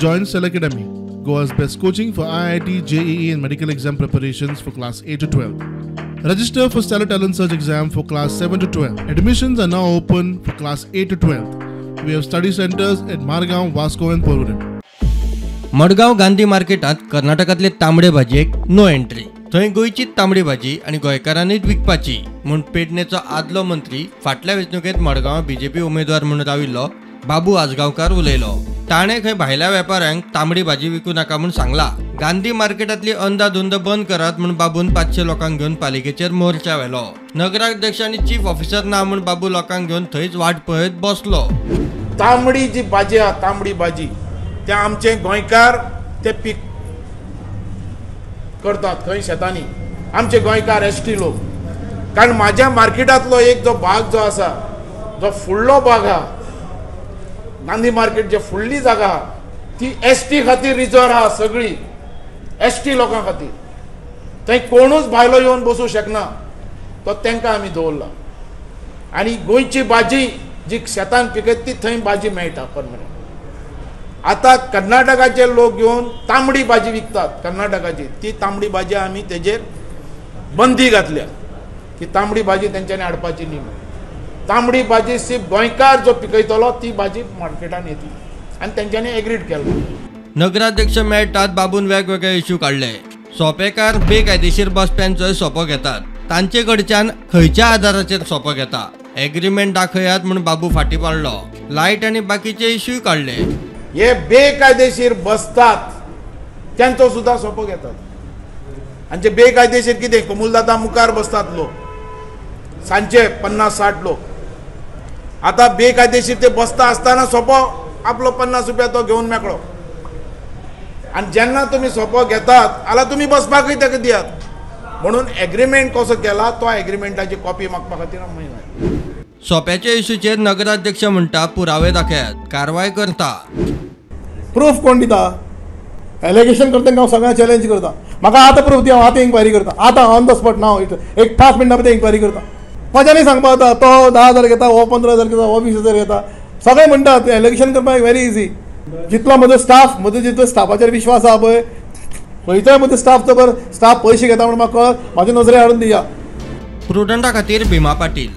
Join Stellar Academy, Goa's best coaching for IIT, JEE and medical exam preparations for class 8 to 12. Register for Stellar Talent Search exam for class 7 to 12. Admissions are now open for class 8 to 12. We have study centers at Margao, Vasco and Porvorim. Madgaon Gandhi मार्केटांत कर्नाटकांतले तांबडे भाजयेक no entry. थंय गोंयचीच तांबडी भाजी आनी गोंयकारांनीच विकपाची म्हूण पेडणेचो आदलो मंत्री फाटल्या वेंचणुकेंत मडगांव बीजेपी उमेदवार म्हणून राविल्लो बाबू आजगांवकार उलयलो. ताणें खंय भायल्या वेपाऱ्यांक तांबडी भाजी विकू नाका म्हूण सांगला. गांधी मार्केटांतली अंदाधुंद बंद करात म्हूण बाबून 500 लोकांक घेवन पालिकेचेर मोर्चा व्हेलो. नगराध्यक्ष आनी चीफ ऑफिसर ना म्हूण बाबू लोकांक घेवन थंयच वाट पळयत बसलो. तांबडी जी भाजी आहा, तांबडी भाजी ते आमचे गोंयकार ते पीक करतात खंय शेतांनी, आमचे गोंयकार एस टी लोक. कारण म्हाज्या मार्केटांतलो एक जो भाग जो आसा, जो फुडलो भाग आहा, गांधी मार्केट जे फुडली जागा आहा ती एस टी खातीर रिजर्व आहा, सगळी एस टी लोकां खातीर. थंय कोणूच भायलो येवन बसूं शकना, तो तांकां आमी दवरला. आनी गोंयची भाजी जी शेतान पिकयता ती थंय भाजी मेळटा परमनंट. आतां कर्नाटकाचे लोक येवन तांबडी भाजी विकतात कर्नाटकाची, ती तांबडी भाजी आमी तेजेर बंदी घातल्या की तांबडी भाजी तेंच्यांनी हाडपाची न्ही. तांबडी भाजी सिर्फ गोंयकार जो पिकयतलो ती भाजी मार्केटान येतली आनी तेंच्यांनी एग्रीड केलो. नगराध्यक्ष मेळटात बाबून वेगवेगळे इश्यू काडले. सोपेकार बेकायदेशीर बसप्यांचोय सोपो घेतात, तांचे कडच्यान खंयच्या आधाराचेर सोपो घेता, एग्रीमेंट दाखयात म्हूण बाबू फाटी पडलो. लायट आनी बाकीचे इश्यूय काडले. हे बेकायदेशीर बसतात त्यांचो सुद्धा सोपो घेतात. आनी जे बेकायदेशीर कितें कोमुलदादा मुखार बसतात लोक, सांजचे 50-60 लोक. आतां बेकायदेशीर ते बसता आसतना सोपो आपलो 50 रुपया तो घेवन मेकळो. आनी जेन्ना तुमी सोपो घेतात जाल्यार तुमी बसपाकूय ताका दियात म्हणून एग्रीमेंट कसो केला तो एग्रीमेंटाची कॉपी मागपा खातीर आमी. सोप्याच्या इश्यूचेर नगराध्यक्ष म्हणटा पुरावे दाखयात, कारवाय करता. प्रूफ कोण दिता? एलिगेशन करता हांव सगळ्यांक चॅलेंज करता. म्हाका आतां प्रूफ दी, हांव आतां इन्क्वायरी करता, आतां ऑन the spot नाव एक 5 मिनटां भितर इन्क्वायरी करता. म्हज्यांनी सांगपा जाता तो 10,000 घेता, हो 15,000 घेता, हो 20,000 घेता. सगळे म्हणटात एलिगेशन करपाक व्हेरी इजी. जितलो म्हजो स्टाफ, म्हजो जितलो स्टाफाचेर विश्वास आहा पळय, खंयचोय म्हजो स्टाफ जबर स्टाफ पयशे घेता म्हूण म्हाका कळत, म्हाजे नजरे हाडून दिया. प्रुडंटा खातीर भीमा पाटील.